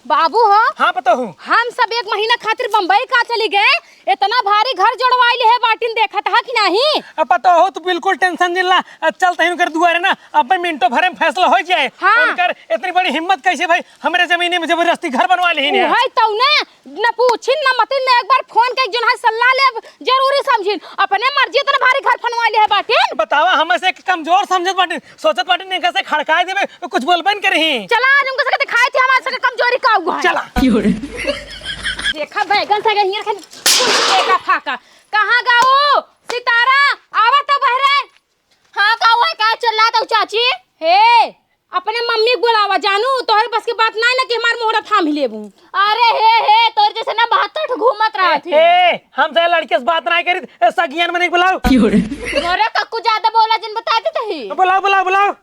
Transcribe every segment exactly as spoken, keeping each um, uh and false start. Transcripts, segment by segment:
बाबू हो। हाँ, पतोहू। हम सब एक महीना खातिर बम्बई का चली गए, इतना भारी घर जोड़वाइले है बाटिन, देखत हा कि नाही? अब पतोहू, तू बिल्कुल tension जिन ला, चल तहिन कर दुआरे ना, अब मिनटो भरे में फैसला हो जाए। हाँ। उनकर इतनी बड़ी हिम्मत कैसे भाई, हमरे जमीनी में जबरदस्ती घर बनवा लिहिन है। उहै तौ ना, न पूछिन, न मतिन, न एक बार फोन के जौन है सल्लाह लेब, जरूरी समझिन। अपने मर्जी इतना भारी घर फनवाइले है बाटिन। बतावा, हमसे एक कमजोर समझत बाटिन, सोचत बाटिन, इनका से खड़काए देबे, कुछ बोलबे न करही। चला, आज उनका से दिखाई थी हमारे से कमजोरी का हुआ है। चला। देखा, बैगन से गई हियर खाली एका फाका। कहाँ गाऊ? सितारा, आवा तो बहरे। हाँ, का हुआ है? का चिल्लात हो चाची? हे, अपने मम्मी के बुलावा जानू, तोहरे बस के बात नाई ना कि हमार मोहरा थाम ही लेबू। अरे हे, हे, तोर जैसे ना बहत्तर ठो घूमत रहत ही। हे, हम से लड़के से बात नाई करी, ए, सगियन मने के बुलाओ। अरे कक्कू ज्यादा बोला जिन बता देत ही। बुलाओ, बुलाओ, बुलाओ।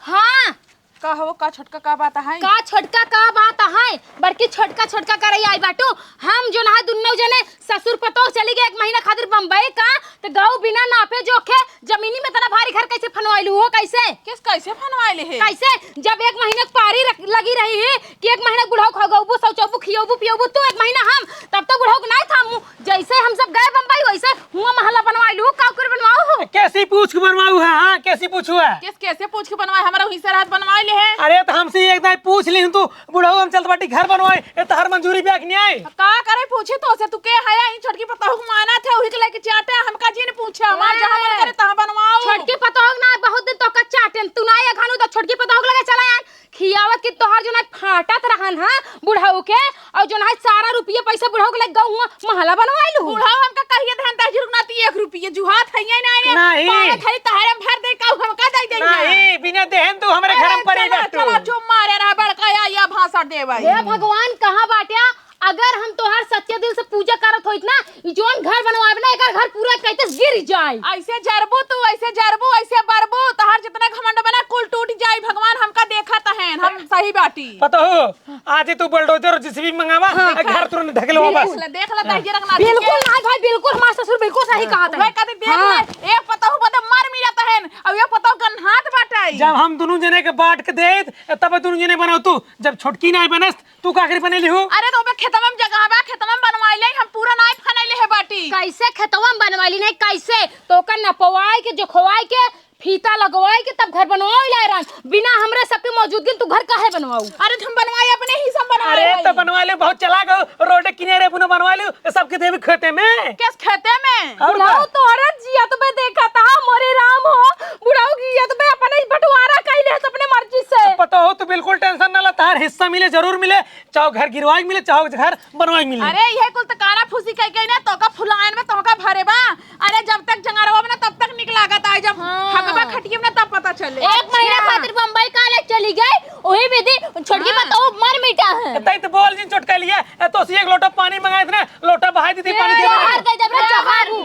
हाँ। का हो, का छोटका का बात है? का छोटका का बात है? बड़की छोटका छोटका करई आई बाटू। हम जौन है दुन्नो जने ससुर पतोह चली गए एक महीना खातिर बम्बई का, त गऊ बिना नापे जोखे जमीनी में इतना भारी घर कैसे फनवाइलू हो? कैसे? किस कैसे फनवाइले है? कैसे? जब एक महीना के पारी रख-, लगी रही है कि एक महीना बुढ़ऊ खगौबू, सौचौबू, खियौबू, पियौबू तू एक महीना हम, तब तो बुढ़ऊ के नाई थामू। जैसे हम सब गए बम्बई वैसे हुआ महला बनवाइलू, का कर बनवाऊ हो? कैसी पूछ के बनवाऊ है? हाँ, कैसी पूछू है? किस कैसे पूछ के बनवाए? हमरा वहीं से रात बनवाइले है। अरे तो हमसे एक दाई पूछ ली तू, बुढ़ऊ हम चलत बाटी घर बनवाए, ए तहर मंजूरी ब्याह के नहीं आए। का करे पूछे तो से, तू के है? ई छोटकी पतोह के मानत है, वही के लेके चाटे, हमका जिन पूछे, हमार ए, जहाँ मन करे तहाँ बनवाओ। छोटकी पतोह ना बहुत दिन तो का चाटेन, तू ना ये घानू तो छोटकी पतोह के लगे चला आए, खियावत कि तोहार जौन है फाटत रहन हा बुढ़ऊ के, और जौन है सारा रुपये पैसा बुढ़ऊ के लग गऊ हुआ महला बनवाइलू। बुढ़ऊ हमका कहिए धन तहजी रुकना ती एक रुपये जुहात है ये ना ये। नहीं। पावे खाली तहरे में भर दे का हमका दे दे ना। नहीं, बिना देहन तू हमरे घर में परी चला, बैठू। चला, चुप मारे रहा बड़का या, या भाषण दे भाई। हे भगवान, कहाँ बाट्या? अगर हम तोहार सच्चे दिल से पूजा करत होइत ना, ई जौन घर बनवावे ना, एकर घर पूरा कहते गिर जाए। ऐसे जरबू तू, ऐसे जरबू, ऐसे बरबू, तोहार जितना घमंड बना, कुल टूट जाए। भगवान हमका देखत हैं, हम सही बाटी। पतोहू, आज ही तू बुलडोजर और जेसीबी मंगावा, हाँ। घर तुरंत ढकेलवा बस। देख ले, देख ले, हाँ। तहजीर रखना बिल्कुल ना भाई, बिल्कुल हमार ससुर बिल्कुल सही कहा था। वह कहते देख हाँ। ले, एक पतोहू बदे मर मिलत हैं, अब ये पतोहू गन्हात बाटे। जब हम दोनों जने के बांट के दे, तब दोनों जने बनाओ तू, जब छोटकी ना बनस, तू का करी बनैली हो? अरे तो ओमे खेतवा में जगह बा, खेतवा में बनवाई ले, हम पूरा नाई फनैले है बाटी। कैसे खेतवा में बनवाई ली नहीं, कैसे? तो ओकर नपवाई के, जोखवाई के, फीता लगवाई के तब घर बनवाई लाए रहन। बिना हमरे सबके मौजूदगी में तू घर काहे बनवाऊ? अरे तो हम बनवाई अपने ही सब बनवाई अरे भाई। तो बनवा ले, बहुत चला गो, रोड किनारे अपने बनवा ले, सबके देवे खेते में। किस खेते में? और बुढ़ऊ का? तोहरे जियत बे देखा था, मोरे राम हो, बुढ़ऊ जियत बे अपने ही बंटवारा कैले है अपने मर्जी से। पतोहू तू बिल्कुल tension ना ला, तार हिस्सा मिले, जरूर मिले, चाहो घर गिरवाई मिले, चाहो घर बनवाई मिले। अरे, इहे कुल त काना फूसी कइ कइ ना, तोका फुलायन में तोका भरे बा। अरे, जब तक जंगरवा में ना, तब तक निक लागत आए, जब हाँ। हकबा खटिया में ना, तब पता चले। एक महीना अच्छा। खातिर बम्बई काले चली गई, वही विधि छोटकी हाँ। पतोहू मर मिटा है। ए, तई तो बोल जिन चोटका लिया, ए, तो सी एक लोटा पानी मंगाए थे ना, लोटा बहाई दी थी, पानी ए, दे दे। बाहर दे जब रे, बाबू।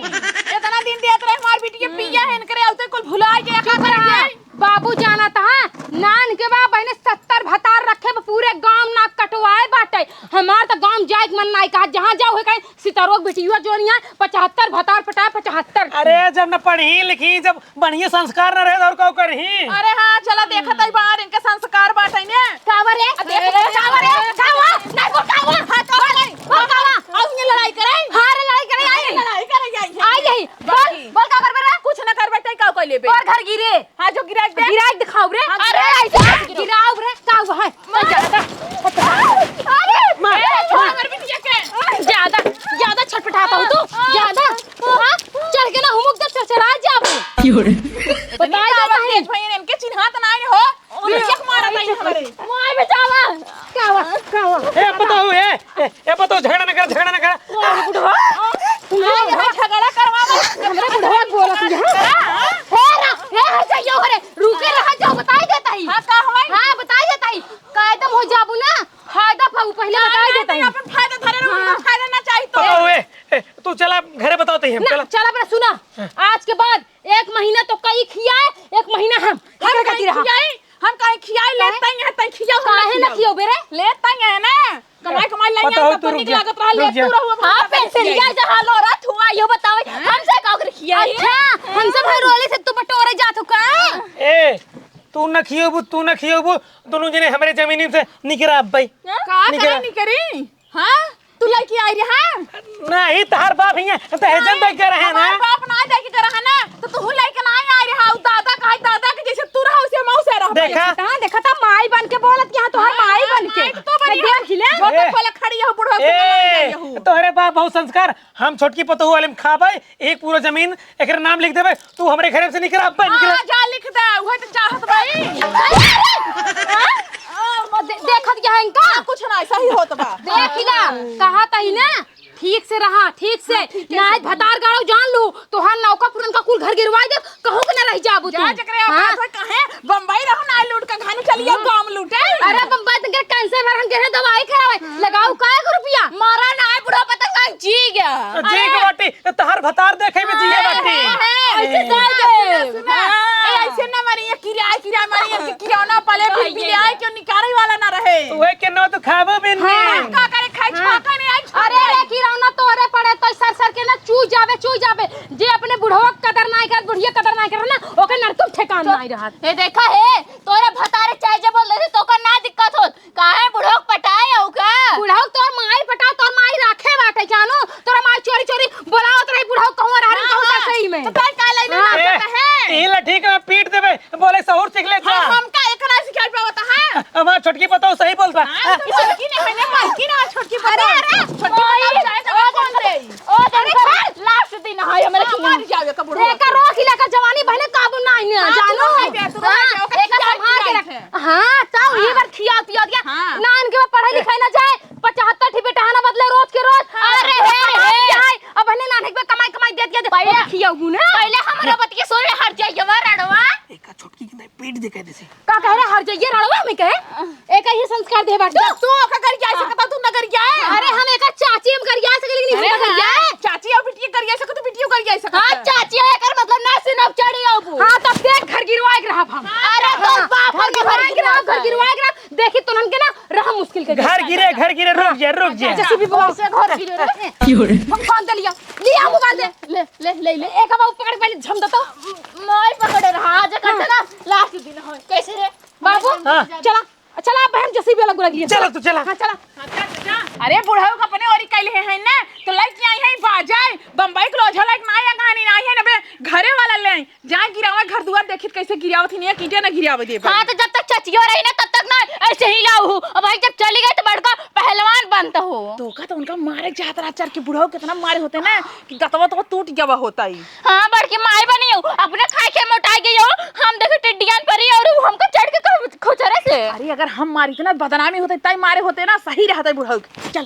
इतना दिन देत रहे हमार बिटिया पिया है, इनकरे आउते कुल भुला गया, चुप रहा। बाबू जानत हा, नान के बा, बहिने सत्तर भतार रखे बा, पूरे गांव नाक कटवाए बाटे। हमार त गांव जाए के मन नाई कहा, जहाँ जाओ है कहीं सितरवा के बिटिया जोनिया, पचहत्तर भतार पटाए, पचहत्तर। अरे, जब न पढ़ी लिखी, जब बढ़िया संस्कार न रहे, तो और का करही? अरे हाँ, चला देखत हई बाहर इनके संस्कार बाटे ने। कावा रे? आ, देख, कावा रे? कावा? नहीं, बोल कावा। हाँ, तो बोल, बोल कावा। आओ, ये लड़ाई करे। हाँ रे, लड़ाई करे, आई। लड़ाई करे, आई। आई यही। बोल, बाकी। बोल का करबे रे? कुछ ना करबे, तै का कर लेबे? और घर गिरे। हाँ, जो गिराज दे। गिराज दिखाओ रे। हाँ, अरे, गिराज। ऐसे गिराओ रे, का हुआ है? मार। ज्यादा। अरे, मार। ए, छोड़ हमर बिटिया के। ज्यादा, ज्यादा छटपटाता हो तू, ज्यादा। हाँ, चढ़ के ना हुमुक दे, चरचरा जाबू। क्यों रे? बताई दे भाई। तेज भैया इनके चिन्हात ना आए हो। बिटिया के मारा ताई हमरे। मार बचावा। का हुआ? का हुआ? ए, पतोहू, ए, ए, ए, पतोहू, झगड़ा न कर, झगड़ा न कर। अरे बुढ़वा। अरे, यहाँ झगड़ा करवावा। हमरे बुढ़वा बोलत है। हे रा, हे, हे, जाइयो, अरे, रुके रहा, जाओ, बताई देता ही। हाँ, का हवाई? हाँ, बताई देता ही। कायदम हो जाबू ना, फायदा फाऊ, पहले बताई देता ही। अपन फायदा धरे रहो, हाँ। फायदा ना चाहिए तो। पतोहू, ए, ए, तू चला, घरे बताओ तही हम, ना, चला। चला, अपना सुना। हाँ। आज के बाद एक महीना तो कई खियाए, एक महीना हम। हम एकर खातिर कहीं रहा। खियाई, हम कहीं खियाई, ले काहे? तंग है, तंग खियाओ, हम काहे ना खियाओ। खियाओ बेरे? ले तंग है ना। कमाई, कमाई, लइया पतोहू, तब तू रुक निक जा। लागत रहा, ले रुक तू जा। रहो, हाँ, हम पेंसिलिया खियाई। जहाँ लोरा थुआ, यो बताओ, हाँ? हमसे का ओकर खियाई? अच्छा, हमसे भरोले से तू बटोरे जात हो का? ए, तू न खियोबू, तू न खियोबू, दुनू जने हमरे जमीनी से निकरा अब्बई। का निकरा। करे निकरी? हाँ? तू लइके आई रहे, हाँ? नहीं, तहार बाप हियाँ दहेजन दे के रहे ना। हमार बाप ना दे के रहे ना, तो तू लइके ना आई रहे। उ दादा कहे, दादा के जैसे तू रहा, उसे मऊ से रह। देखा? हाँ, देखा था, माई बन के बोलत कि हाँ, तोहार माई बन के। माई तो तू बनी देख ले। झोटा ए, खोले खड़ी हो, बुढ़वा के ए, ना ले जाइए हो। तोहरे बाप बहुत संस्कार, हम छोटकी पतोहू वाले में खाबे, एक पूरा जमीन एकरे नाम लिख देबे, तू हमरे घरे से निकरा, अब्बे निकरा। हाँ, जा लिख दे, उहे तो चाहत बाई। दे-, देखत क्या है इनका? हाँ, कुछ ना, ऐसा ही होत बा। देख ला, कहा तही ना, ठीक से रहा, ठीक से। हाँ, ठीक है, नाहीं ठीक है। भतार गाड़ो जान लू, तोहार नौका पुरनका कुल घर गिरवाई दे, कहूँ के ना रह जाबू जा, तू। जकरे हाँ। औकात है, कहे बम्बई रहो ना, लूट के घानी चलिए, हाँ। गाँव लूटे। अरे बम्बई तक कैंसर मरहन के है, दवाई करावे। हाँ। लगाऊ का एक रुपया? मरा ना है, बुढ़ा पतंग जी गया। जी के अरे। बाटी, तोहार भतार देखे में जिए बाटी। हाँ, हाँ, ऐसे ए। जाए दे। सुना, सुना। हाँ। ए, ऐसे ना मारी, ये किराए, किराए मारी, ये किराना पले बिल, बिल आए, क्यों निकाले वाला ना रहे। उहे के नौ तो खाबो बिन हाँ। बिन। का करे, खाई हाँ। छाका नहीं आई, अरे रे, किरौना तोरे पड़े तो सर सर के ना चू जाबे, चू जाबे। जे अपने बुढ़वा के कदर नाहीं करत, बुढ़िया के कदर नाहीं करत ना, ओके नरक ठेकान तो नाहीं रहत। ए देखा हे, तोरे भतारे चाहे जे बोल देते, तो ओकर ना दिक्कत होत। काहे बुढ़वा के पटाए हो का? बुढ़वा के तोर माई पटाओ, तोर माई राखे बाटे, जानो? तोर माई चोरी चोरी बोलावत रही बुढ़वा के कहूँ रहन, हाँ, कहूँ हाँ। सही में। तो तोर का लइले हाँ। ना ए, पता है? ई लठी के पीट देबे। बोले सहूर सीख ले, जा। हाँ, हमका एकरा सिखाई पावत है। हमार छोटकी पतोह सही बोलता। हाँ, तो छोटकी नहीं है ना, बड़की ना, छोटकी पतोह। अरे, अरे, छोटकी पतोह चाहे तो कौन दे? ओ, अरे, देखो, लास्ट दिन है, हमरे हाँ, खियाल। मर जावे का बुढ़वा एकर के। रोक ही लेकर जवानी बहने काबू ना आई ना, हाँ, तू जानो? रोक दे, तू रोक हाँ, दे, ओकर एकर खियाल संभाल के खियाल रख। है। हाँ, तो ये हाँ। बार खिया पिया दिया। हाँ। ना इनके वो पढ़ाई लिखाई ना जाए, पचहत्तर ठी बेटा आना बदले रोज के रोज। हाँ। अरे, हे, हे। अब हने नानक में कमाई, कमाई देत, देत पहिले ओके खियाऊ ना। पहिले हमरा बतिया सुन ले, हर जाइए, वा रड़वा। एका छोटकी के नहीं, पीट दे कह दे से। का कह रहा, हर जाइए रड़वा में कहे? एका ही संस्कार दे बाटू। जब तू ओका गरिया सकता, तू ना गरिया। अरे, हम एका चाची हम गरिया सके, लेकिन अरे इनका गरिया हाँ, है। चाची और बिटिया गरिया सके, तो बिटिया गरिया सकता। हाँ, चाची है, एकर मतलब ना सिनब चढ़ी आबू। हाँ, तब देख घर गिरवाए के रहब हम। अरे, तो हाँ, बाप घर गिरवाए के रहब, घर गिरवाए के रहब। देखी तो हमके ना रहा मुश्किल के घर गिरे, घर गिरे, रुक जा, रुक जा। जैसे भी बोल से घर गिरे रे। की हो रे? हम फोन दे लिया। लिया मोबाइल दे। ले, ले, ले, ले। एक बाबू पकड़ पहले झम दे तो। मोबाइल पकड़े रहा, आज हाँ। करते ना, लास्ट दिन हो। कैसे रे? बाबू, हाँ। चला, चला, अब हम जेसीबी वाला को रख लिया। चला, तू चला। हाँ, चला। अरे, बुढ़ऊ का अपने ओरी कैले हैं ना, तो लइके आई हैं बाजाए, बम्बई के लोझा लइके ना आया, कहानी ना आई है ना, बे, घरे वाला ले आई। जाए गिरावे घर दुआर देखित कैसे गिरावत ही नहीं, ईंटे ना गिरावे देबे। हाँ, तो जब तक चचियो रही ना, तब तक ना ऐसे ही लाऊ हूँ। अब भाई जब चली गई तो बड़का पहलवान बनता हो। तो का तो उनका मारे के चाहत रहा, चर के बुढ़ऊ कितना मारे होते ना कि गतवा तो टूट गवा होता ही। हाँ, बड़की माई बनी हो, अपने खाए के मोटाई गई हो, हम देखे टिड्डियन परी और उ हमका चढ़ के खु-, खुचरे से। अरे अगर हम मारी इतना बदनामी होते, तय मारे होते ना, सही रहता बुढ़ऊ। चल।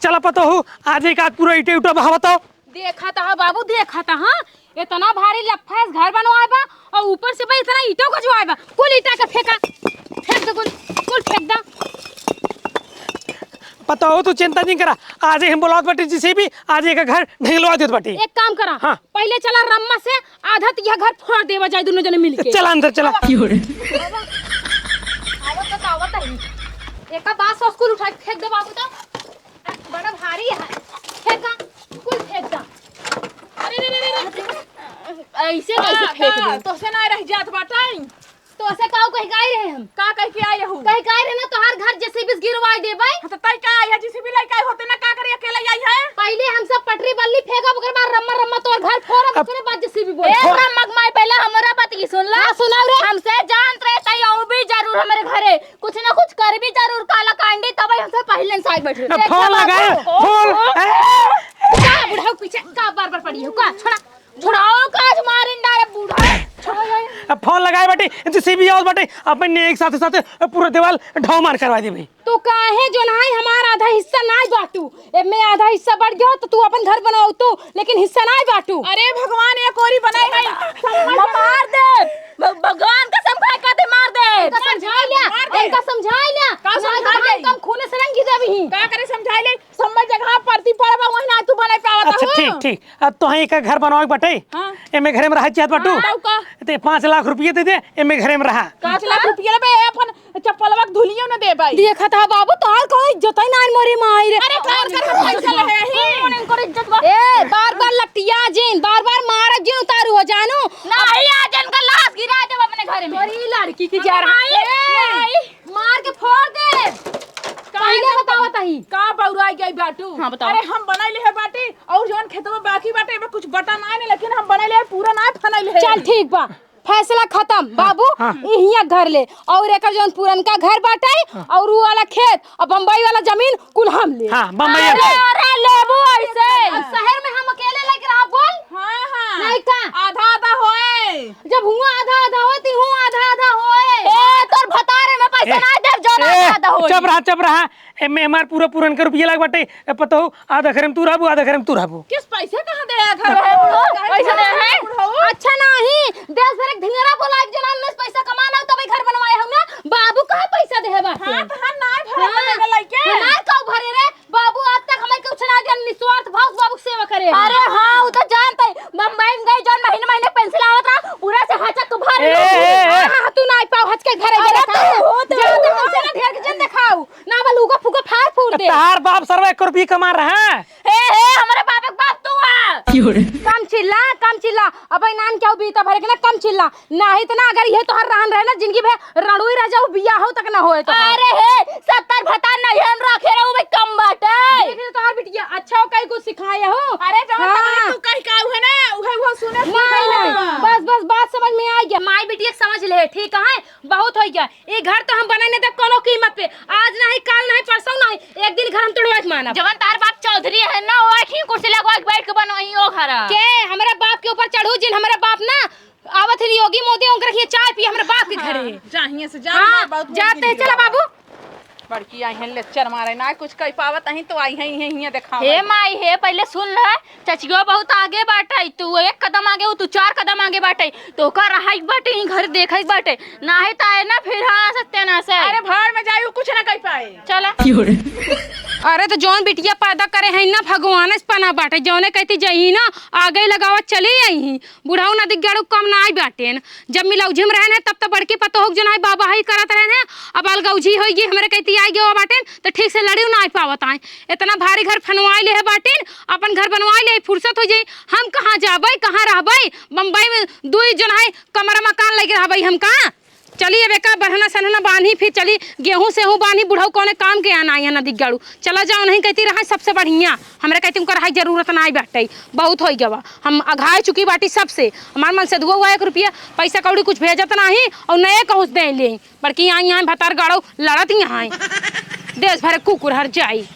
चला पतोहू, आज एक आध पूरा ईंटे उठा बहावता। देखा था बाबू, देखा था, हाँ, इतना भारी लफास घर बनवाए बा और ऊपर से बा इतना ईंटों का जुआए बा। कुल ईंटा के फेंका, फेंक दे कुल, कुल फेंक दे। पतोहू, तू चिंता नहीं करा, आज ही हम बुलावत बाटी जेसीबी, आज ही एक घर ढेंगलवा देत बाटी। एक काम करा, हाँ। पहले चला रम्मा से आधा तो यह घर फोड़ देवा जाए दोनों जने मिलके। चला अंदर चला। की हो रे? आवत तो आवत है। एका बांस कुल उठा के फेंक दे बाबू तो। बड़ा भारी है। फेंका, कुल फेंक दा। अरे रे रे रे रे। ऐसे कैसे का, फेंक का? दे? तोसे ना रह जात बाटे। तोसे काऊ कह के आए रहे हम। का कह के आए रहू? कह के आए रहे ना, तोहार घर जेसीबी से गिरवाई देबे। हाँ, तो तई का आई है? जेसीबी लइका होते ना, का करे अकेले आई है? पहले हम सब पटरी बल्ली फेंकब, ओकर बाद रम्मा रम्मा तोर घर फोड़ब, अब ओकरे बाद जेसीबी बोल। ए, रम्मा के माई, पहले हमरा बात की सुन ला। हाँ, सुनाओ रे। हमसे जानत रहे, तई आऊ भी जरूर हमरे घरे। कुछ ना कुछ करबी जरूर काला कांडी, तब हमसे पहिले से आइ बैठ रहे। अब फोन लगाए, फोन। का बुढ़ऊ पीछे का बार बार पड़ी हो का? छोड़ा, छोड़ाओ का आज मारिन डारे बुढ़ऊ। अब फोन लगाए बाटे, जेसीबी आवत बाटे, अपन ने एक साथे साथे पूरा दीवाल ढाव मार करवा देबे। तो काहे जो नाई हमार आधा हिस्सा नाई बाटू? एमे आधा हिस्सा बढ़ गयो तो तू अपन घर बनाओ तू, लेकिन हिस्सा नाई बाटू। अरे भगवान, ये कोरी बनाई है। मार दे। भ-, भगवान कसम खा के दे, मार दे। इनका समझाई लिया, मार दे। इनका समझाई लिया। का ना समझाई तो लिया? हम खूने से रंगी देबही। का करे समझाई ले? सम्मत जगह परती पड़बा, वही ना तू बने पावत अच्छा, हो। ठीक, ठीक। अब तोहे एक घर बनवावे के बाटे। हाँ। एमे घरे में रहे चाहत बाटू। हाँ, तब का? ते पाँच लाख रुपये दे दे, एमे घरे में रहा। पाँच लाख रुपये लेबे, अपन चप्पलवा के धुलियो न देबे। देखत ह बाबू, तोहार कौनो इज्जत ही ना मोरी माई रे। अरे, कौन कर पैसा ले ही? कौन इनकर इज्जत बा? ए, बार-बार लटिया जिन, बार-बार मारत जिन उतारू हो जानू। नाही, आज इनका लाश गिरा देबे। अरे तोरी लड़की की जरा। माई, ए, माई। मार के फोड़ दे। का पहिले बतावत हई। का बौराई गई बाटू? हाँ, बताओ। अरे हम बनाई ले है बाटी और जौन खेतवा बाकी बाटे, एमे कुछ बटा ना है, लेकिन हम बनाई ले है, पूरा ना फनाई ले है। चल ठीक बा, फैसला खत्म। हाँ, बाबू, हाँ। इहिया घर ले और एकर जौन पुरनका घर बाटे हाँ। और उ वाला खेत और बम्बई वाला जमीन कुल हम ले। हाँ, बम्बई अरे, वाला। अरे, लेबू ऐसे। अब शहर में हम अकेले लेके रहा, बोल। हाँ, हाँ। नहीं का? आधा आधा होए। जब हुआ आधा आधा होए, ती हुआ आधा आधा होए। ए, तोर भतारे में पैसा ए, ना देब, जौन ए, आधा आधा होए। चुप रहा, चुप रहा। एमे हमार पूरा पुरनका रुपया लाग बाटे। ए, पतोहू, आधा घरे में तू रहबू, आधा घरे में तू रहबू। किस पैसे कहाँ दे है घर हाँ। में? पैसा दे है? अच्छा नहीं, देश भर एक ढिंगरा बोला, एक जना ने पैसा कमाना हो, तबे घर बनवाए हम ना। बाबू कहाँ पैसा दे है बाटे? हाँ, तो हम ना भरे हाँ। बने लइके। हमार का भरे रे? बाबू आज तक हमें कुछ ना दिया, निस्वार्थ भाव से बाबू की सेवा करे। अरे हाँ, वो तो जानते हैं। बम्बई में गई, जौन महीने महीने पेंशन आवत रहा, पूरा से हचक भर ए, लो। ए, ए। हाँ, हाँ, तू ना आई पाओ, हच के घर अरे, अइबे तू हो, तू जा, हो। तो हमसे ना ढेर के जन देखाओ, ना बल उगा फुगा फार फूर दे। तहार बाप सरवा एक रुपया कमा रहा है। हे, हे, हमरे बाप के बाप तू आ। कम चिल्ला, कम चिल्ला। अब नान क्या बीता भरे के ना, कम चिल्ला। नाही त ना, अगर ये तोहर रहन रहे ना, जिंदगी भर रणुई रह जाऊ, बियाह हो तक ना होए तोहर। अरे हे, सत्तर भतार नहीं हम रखे रहू भाई, कम बाटे। देख ले तोहर बिटिया, अच्छा हो कहीं कुछ सिखाए हो। अरे जवन हाँ। तमारे तू कहीं का उहे ना, उहे, उहे सुने नहीं, सुने। नहीं, बस, बस बात समझ में आ गया। माई बिटिया के समझ ले, ठीक है, बहुत हो गया। ई घर तो हम बने नहीं देब कोनो कीमत पे। आज नहीं, काल नहीं, परसों नहीं, एक दिन घर हम तुड़वा के मानब। जवन तार बाप चौधरी है ना, वो ही कुर्सी लगवा के बैठ के बनवाई ओ घर। के हमरा बाप के ऊपर चढ़ू जिन, हमरा बाप ना आवत ही योगी मोदी, उनकर रखिए चाय पिए हमरा बाप के घरे। हाँ, जा हियां से जा, हाँ, हमार बात जाते बोल के चला निकल। बाबू। बड़की आई हैं लेक्चर मारे, ना कुछ कह पावत अहीं तो आई हैं, इहें हियां देखावा। हे माई हे, पहले सुन ले, चचियो बहुत आगे बाटे, तू एक कदम आगे हो, तू चार कदम आगे बाटे, तो ओकर रहाई बाटे, ई घर देखाई बाटे, नाही त आए ना फिर हाँ सत्यानाश है। अरे भाड़ में जाई, उ कुछ ना कह पाए। चला। अरे तो जौन बिटिया पैदा करे हैं ना, भगवान से पना बाटे, जौने कहती जही ना, आगे लगावत चली आई ही। बुढ़ऊ नदी गड़ू कम ना आई बाटेन। जब मिलौजी में रहन है, तब तो बड़की पतोह के जौन है बाबा ही करत रहन है। अब अलगौजी होई गई, हमरे कहती आई गवा बाटेन, तो ठीक से लड़ियो ना आई पावत आए। इतना भारी घर फनवाई ले है बाटेन, अपन घर बनवाई ले, फुर्सत हो जाई। हम कहाँ जाबे, कहाँ रहबे? बम्बई में दुई जन है, कमरा मकान लेके रहबे हम का? चली अब एका बरहना सनहना बांधी, फिर चली गेहूं सेहूं बांधी, बुढ़ऊ कौने काम के आना आई है नदी गाड़ू। चला जाओ, नहीं कहती रहा सबसे बढ़िया, हमरे कहती उनकर रहाई जरूरत ना आई बाटे, बहुत होई गवा, हम अघाए चुकी बाटी सबसे। हमार मन से दुआ हुआ एक रुपया पैसा कौड़ी कुछ भेजत नाही और नए कहूँ से दे ले, बड़की आई यहाँ भतार गाड़ो लड़त ही यहाँ देश भर कुकुर हर जाई।